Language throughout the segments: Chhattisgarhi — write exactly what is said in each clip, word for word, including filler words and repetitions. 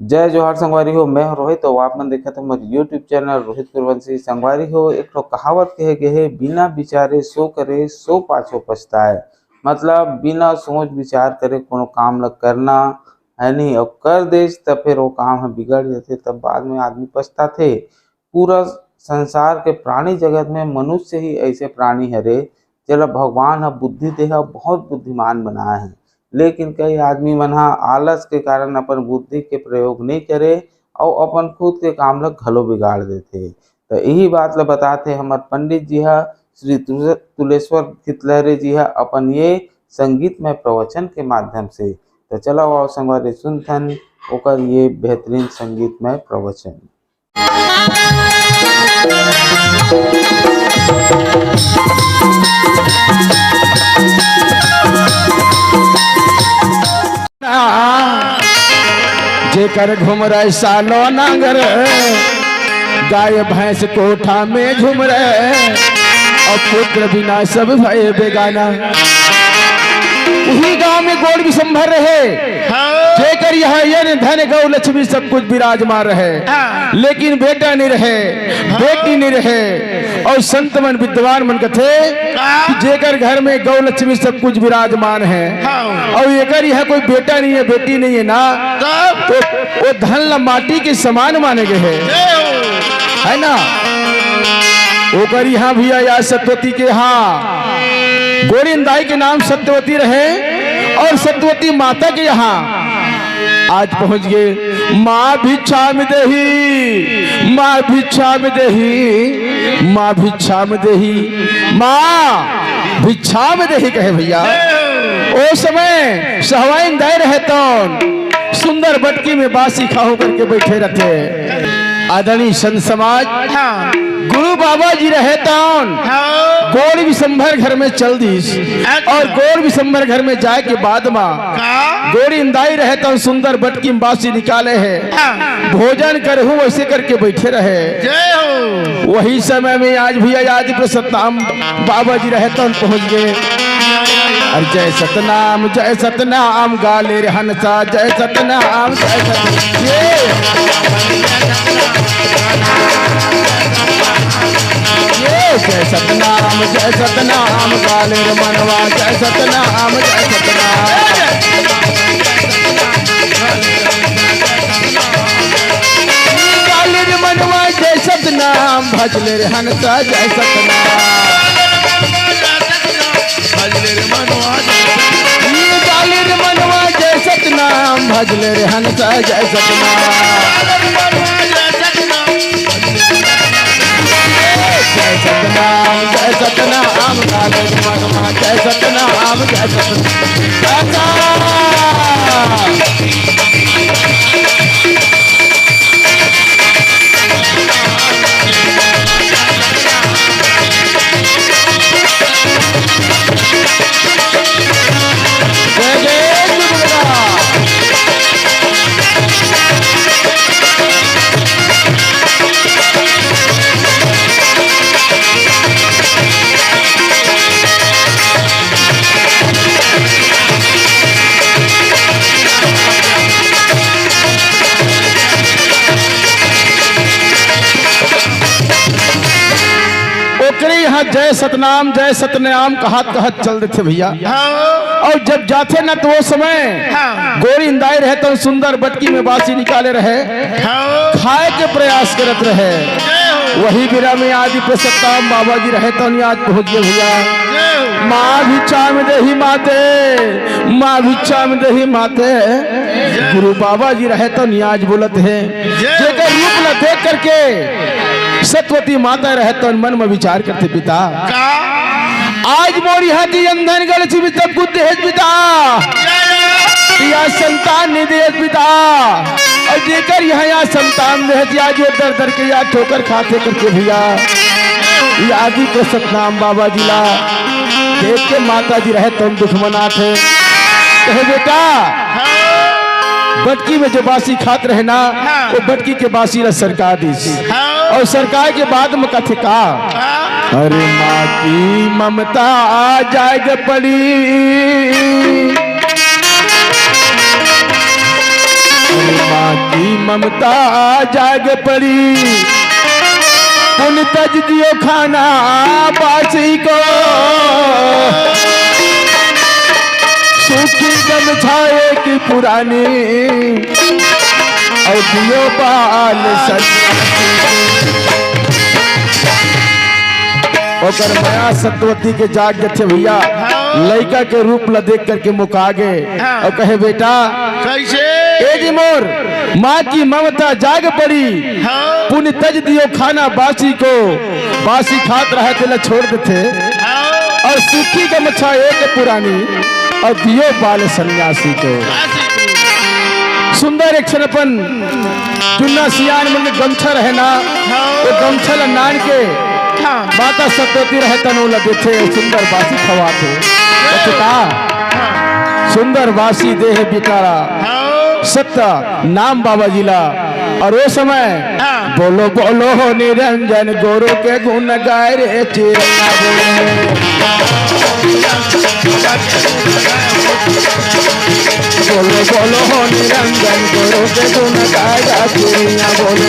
जय जोहार संगवारी हो, मैं हूं रोहित, अउ आप मन देखत हो हमर YouTube चैनल रोहित कुरवंशी। संगवारी हो, एक ठो कहावत कहे गे हे, "बिना विचारे सो करे, सो पाछो पछताए।" मतलब बिना सोच विचार करे कोनो काम ल करना, है नहीं, अउ कर देस त फिर वो काम ह बिगड़ जाथे, तब बाद में आदमी पछताथे। पूरा संसार के प्राणी जगत में मनुष्य ही ऐसे प्राणी हरे, जेला भगवान ह बुद्धि दे ह, बहुत बुद्धिमान बनाए हे। लेकिन कई आदमी मन ह आलस के कारण अपन बुद्धि के प्रयोग नहीं करे अउ अपन खुद के काम ल घलो बिगाड़ देथे। त यही बात ल बताथे हमर पंडित जी ह, श्री तुले-, तुलेश्वर खितलहरे जी ह अपन ये संगीतमय प्रवचन के माध्यम से। त चलो आओ संगवारी सुनथन ओकर ये बेहतरीन संगीतमय प्रवचन। जेकर घुमरे सालो नांगर, गाय भैंस कोठा में झुमरे, अउ पुत्र बिना सब भय बेगाना। उही गांव में गोड़ विशंभर रहे, हाँ। जेकर इहाँ अन्न धन गौ लक्ष्मी सब कुछ विराजमान रहे, हाँ। लेकिन बेटा नहीं रहे, हाँ। बेटी नहीं रहे। अउ संत मन विद्वान मन कथे का? कि जेकर घर में गौ लक्ष्मी सब कुछ विराजमान है, हाँ। अउ एकर इहाँ कोई बेटा नहीं है, बेटी नहीं है ना, तब? तो वो धन ला माटी के समान माने गे हे, जय हो। है ना? ओकर इहाँ भैया या सत्यवती के इहाँ, गोरी दाई के नाम सत्यवती रहे अउ सत्यवती माता के इहाँ आज पहुँच गे। माँ भिक्षाम देहि, माँ भिक्षाम देहि, माँ भिक्षाम देहि, माँ भिक्षाम देहि कहे भैया। ओ समय सहवाइन दाई रहे तौन सुंदर बटकी में बासी खाहू करके बैठे रहते। आदरणीय संत समाज, हाँ। गुरु बाबा जी रहे तौन हाँ। गोड़ विशंभर घर में चल दीस। अच्छा। अउ गोड़ विशंभर घर में जाए के बाद मा का? गोड़ इंदाई रहे तौन सुंदर बटकी में बासी निकाले हे। हाँ। भोजन करहूँ वैसे करके बैठे रहे। जय हो। वही समय में आज भी आदि प्रसन्नाम बाबा जी रहे तौन पहुँच गे। अरे जय सतनाम, जय सतनाम, गाले रे हंसा, जय सतनाम, जय सतनाम। ये, ये जय सतनाम, जय सतनाम, गाले रे मनवा, जय सतनाम, जय सतनाम। गाले रे मनवा, जय सतनाम, भजले रे हंसा, जय सतनाम। भजले रे मनवा जय सतनाम। भजले रे मनवा जय सतनाम, भजले रे हंसा जय सतनाम। जय सतनाम, जय सतनाम, भजले रे मनवा जय सतनाम, जय सतनाम। ओकरे यहाँ जय सतनाम, जय सतनाम कहत कहत चल देथे भैया। हाँ। अउ जब जाथे ना तो वो समय हाँ। गोरी इंदाई रहे तो सुंदर बटकी में बासी निकाले रहे, हाँ। खाए के प्रयास करत रहे। जय हो। वही बेरा में आदि प्रसन्नाम बाबा जी रहे तो आज पहुँच गे भैया। जय हो। माँ भिक्षाम देहि माते, माँ भिक्षाम देहि माते। जय। गुरु बाबा जी रहे तो आज बोलत हे, जय। जेकर रूप ला देख करके सतवती माता रहे तो मन में विचार करथे, पिता, का? आज मोर इहाँ जी अंधन गल छिपी सब कुछ देहे पिता, या संतान नहीं देहे पिता, अउ जेकर इहाँ या संतान देहे आज वो दर दर के या ठोकर खाथे करके भैया, या आदि के सतनाम बाबा जी ला देख के माता जी रहे तो दुख मनाथे। कहे, बेटा, बटकी में जो बासी खात रहे ना, हाँ। वो बटकी के बासी ला सरका दिस। हाँ। अउ सरकाय के बाद में कथे का? हाँ। अरे माँ की ममता आ जाए ग पड़ी, अरे माँ की ममता जाग पड़ी, पुन तज दियो खाना बासी को। सूखी गमछा एक पुरानी, और दियो बाल सन्यासी। ओकर मया सतवती के जाग जथे भैया, हाँ। लइका के रूप ला देख करके मुका गे हाँ। और कहे, "बेटा, कैसे? ए जी मोर, माँ की ममता जाग पड़ी, हाँ। पुन तज दियो खाना बासी को।" बासी खात रहे तेला छोड़ देथे, हाँ। और सूखी गमछा एक पुरानी, और दियो बाल सन्यासी को। बासी को। सुंदर एक ठन अपन जुन्ना सियान मन के गमछा रहे ना, हाँ। वो गमछा ला नान के हाँ। माता सतवती रहे तनो ला देथे, सुंदर बासी खवाथे। अच्छा का? हाँ। सुंदर बासी देह बिटारा, हाँ। सत्य नाम बाबा जी ला। और वो समय हाँ। बोलो बोलो हो निरंजन गुरु के गुण गाय रे चिरंजीव। बोलो बोलो हो निरंजन गुरु के गुण गाय रे चिरंजीव। बोलो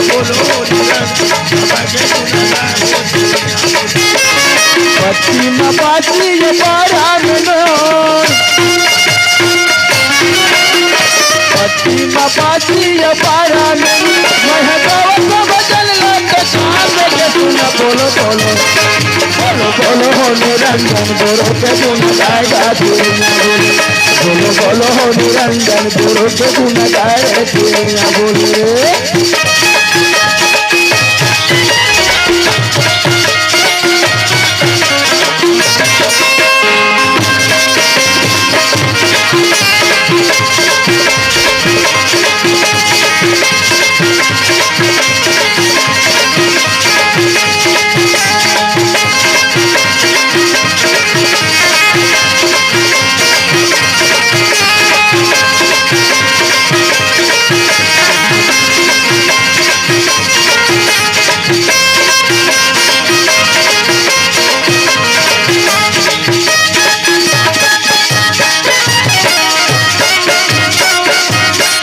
बोलो हो निरंजन बाबा के गुण गाय रे चिरंजीव। पश्चिम बासी ये पारा में नो। पश्चिम बासी ये पारा में मैं गावत भजन लंड चांद के सुन। बोलो बोलो, बोलो बोलो हो निरंजन गुरु के गुण गाय गा दुनिया बोले। बोलो बोलो हो निरंजन गुरु के गुण गाय रे दुनिया बोले।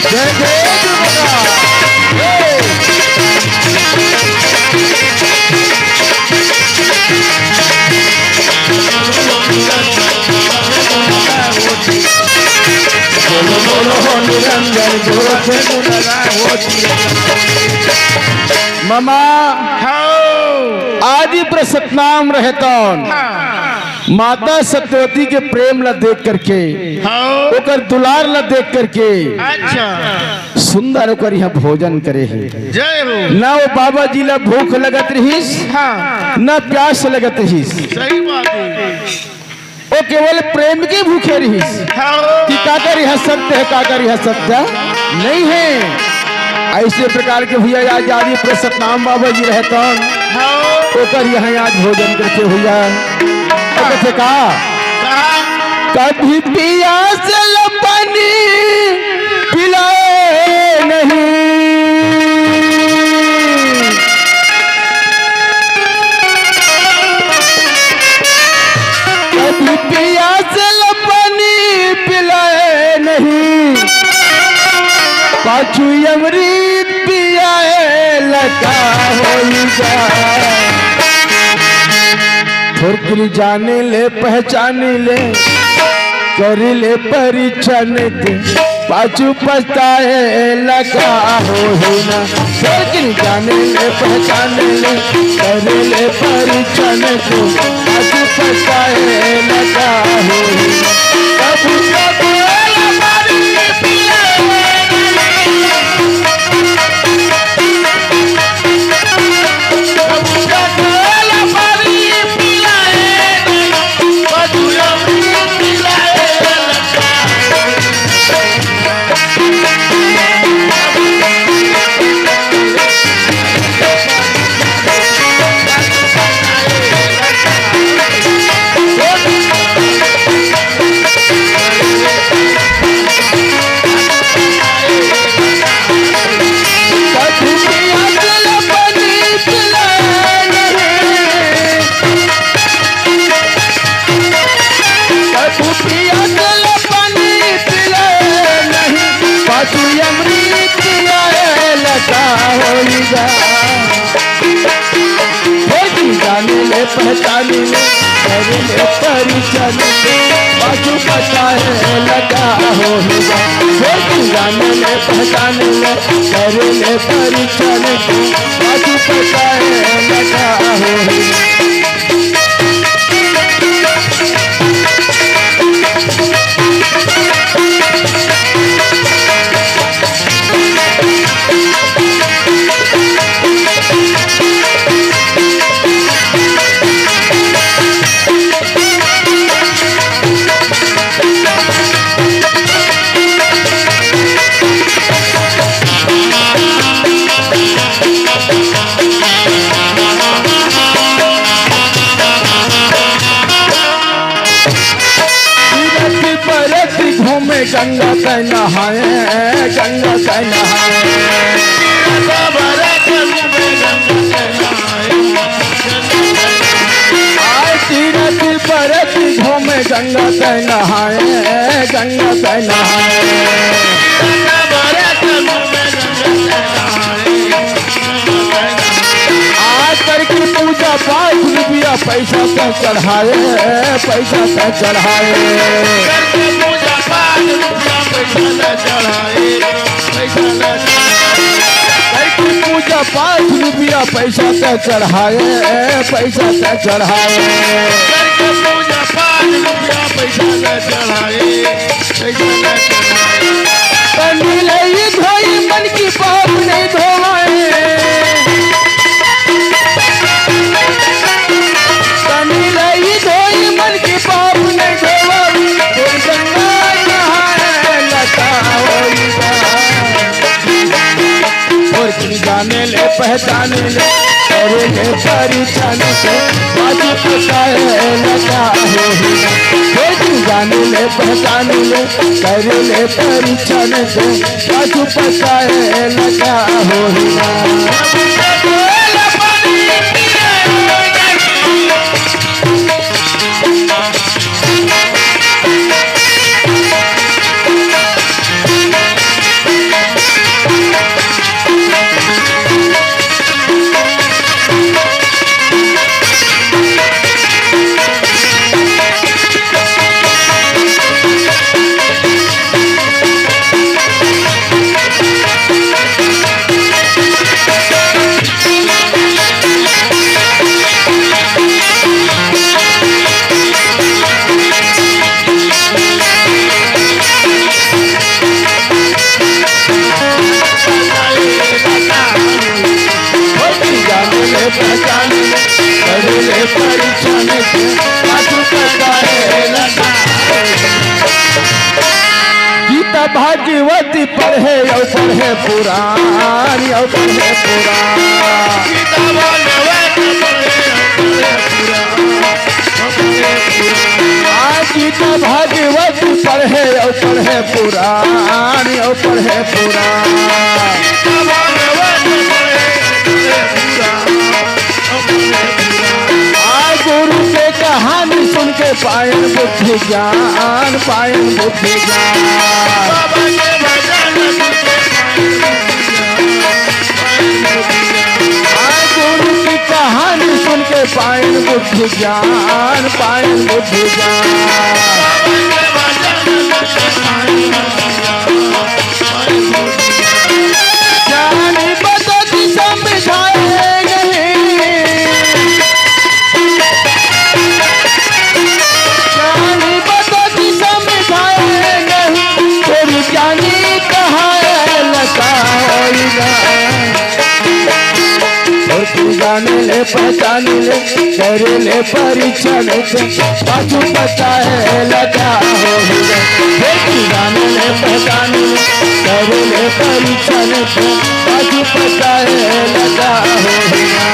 जय जय दुर्गा। हे। बोलो बोलो हो निरंजन गुरु के गुण गाय होती। ममा हाँ। आदि पर सतनाम रहतौन। हाँ। माता सत्यवती के प्रेम ला देख करके, हाँ। ओकर दुलार ला देख करके, अच्छा। सुंदर ओकर यहाँ भोजन करे हे। जय हो। ना वो बाबा जी ला भूख लगत रहिस, हाँ। ना प्यास लगत रहिस। सही बात है। वो केवल प्रेम के भूखे रहिस हाँ। कि काकर यह सत्य है, काकर यह सत्य नहीं है। ऐसे प्रकार के भैया आज आदि पर सतनाम बाबा जी रहतन, हाँ। ओकर यहाँ आज भोजन करके भैया। और कथे का? कभी पियास ल पानी पिलाए नहीं। कभी पियास ल पानी पिलाए नहीं, पाछू अमृत पियाए लगा होई जा। थोरकिन जाने ले पहचाने ले, कर ले परीक्षण दे, पाछू पछताए लगा हो ही ना। लेकिन जाने ले पहचाने ले, करे ले परिचन को, आज पछताए लगा हो ही ना। कब कब हमारी पिया हे जी, जाने ले, पहचाने ले, करे ले परिचय ले, बाजू बताए लगा हो हुआ। हे जी, जाने ले, पहचाने ले, करे ले परिचय ले, बाजू बताए लगा हो हुआ। तीरथ बरत घूमे गंगा तै नहाए, गंगा तै नहाए। आए तीरथ बरत घूमे गंगा तै नहाए, गंगा तै नहाए। आज करके पूजा पाठ रुपया पैसा त चढ़ाए, पैसा त चढ़ाए। करके पूजा पाठ रुपया पैसा त चढ़ाए, पैसा त चढ़ाए। करके पूजा पाठ रुपया पैसा त चढ़ाए, पैसा त चढ़ाए। करके पूजा पाठ रुपया पैसा त चढ़ाए। तनी लई धोई मन की पाप नहीं धोवाए। तनी लई धोई मन की पाप नहीं धोवाए। कोई गंगा नहाए लता होई बा। और की जाने ले पहचाने ले, करे ले परिचय से, बाजू बताए लगा हो हुआ। हे जी, जाने ले पहचाने ले, करे ले परिचय से, बाजू बताए लगा हो हुआ। गीता भागवत पढ़े अउ पढ़े पुराण, अउ पढ़े पुराण। गीता भागवत पढ़े अउ पढ़े पुराण। आ गीता भागवत पढ़े अउ पढ़े पुराण, अउ पढ़े पुराण। गीता भागवत पढ़े अउ पढ़े पुराण। आ गुरु के कहानी सुन के पायन बुद्धि ज्ञान, पायन बुद्धि ज्ञान। बाबा के भजन सुन के पायन बुद्धि ज्ञान, पायन बुद्धि ज्ञान। आ गुरु की कहानी सुन के पायन बुद्धि ज्ञान, पायन बुद्धि ज्ञान। बाबा के भजन सुन के पायन बुद्धि ज्ञान। ज्ञानी बदत समझाए नहीं, ज्ञानी बदत समझाए नहीं, फिर ज्ञानी कहाए लताई ना। और तू जाने ले पहचाने ले, करे ले परिचय से, पाछू पछताए लगा हो हुआ। हे तू जाने ले पहचाने ले, करे ले परिचय से, पाछू पछताए लगा हो हुआ।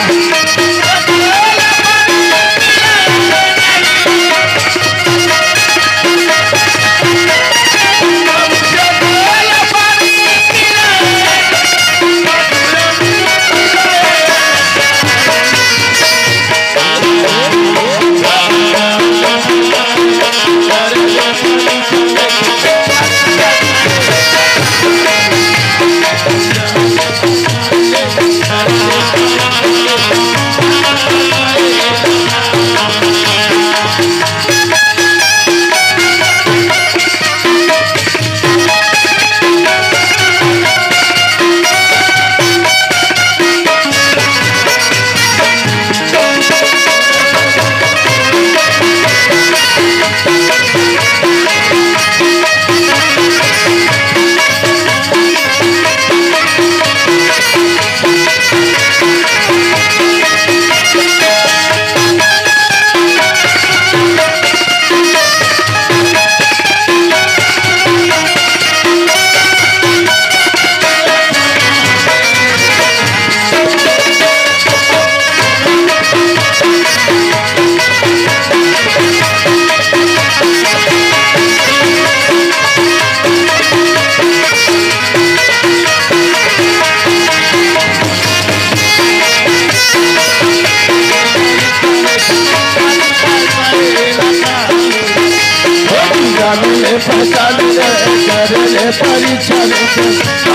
ले पता ले, कर ले परीक्षा में,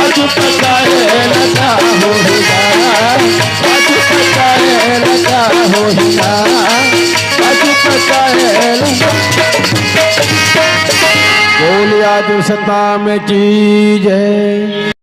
आज पता है लगा हो ही ना, आज पता है लगा हो ही ना, आज पता है लगा। बोलिए आदि सतनाम की जय।